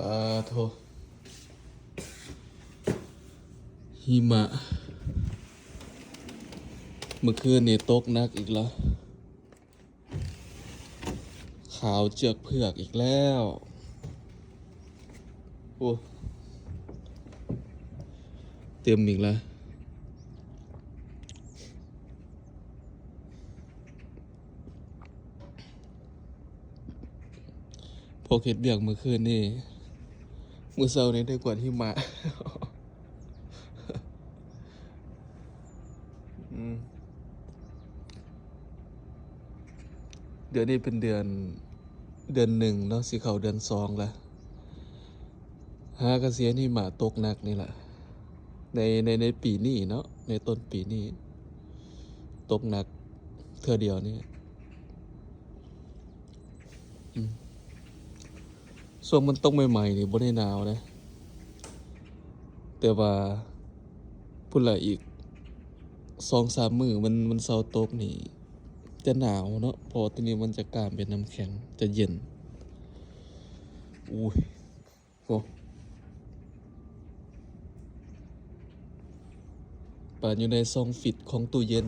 ປາໂທ ຫິມະ ມື້ຄືນນີ້ຕົກໜັກອີກລະ ຂາວເຈືອກເຜືອກອີກແລ້ວ. ໂອ້ ເຕັມອີກລະ. ພວກເຮັດວຽກມື້ຄືນນີ້ ມື້ເຊົ້ານີ້ໄດ້ກວາດຫິມະ. ອືມ ເດືອນນີ້ເປັນເດືອນ ເດືອນໜຶ່ງເນາະ ຊິເຂົ້າເດືອນສອງລະ. ຫາກະຊິເຫັນຫິມະຕົກໜັກນີ້ລະ ໃນ ໃນ ໃນປີນີ້ເນາະ ໃນຕົ້ນປີນີ້ ຕົກໜັກເທື່ອດຽວນີ້. ອືມ ຊ່ວງມັນຕົກໃໝ່ໆນີ້ບໍ່ໄດ້ໜາວເດ້ ແຕ່ວ່າພຸ້ນລະ ອີກສອງສາມມື້ມັນ ມັນເຊົາຕົກນີ້ ຈະໜາວເນາະ ເພາະວ່າໂຕນີ້ມັນຈະກາຍເປັນນ້ຳແຂງ ຈະເຢັນ. ໂອ້ຍ ໂອ້ ປານຢູ່ໃນຊ່ອງຟິດຂອງຕູ້ເຢັນ.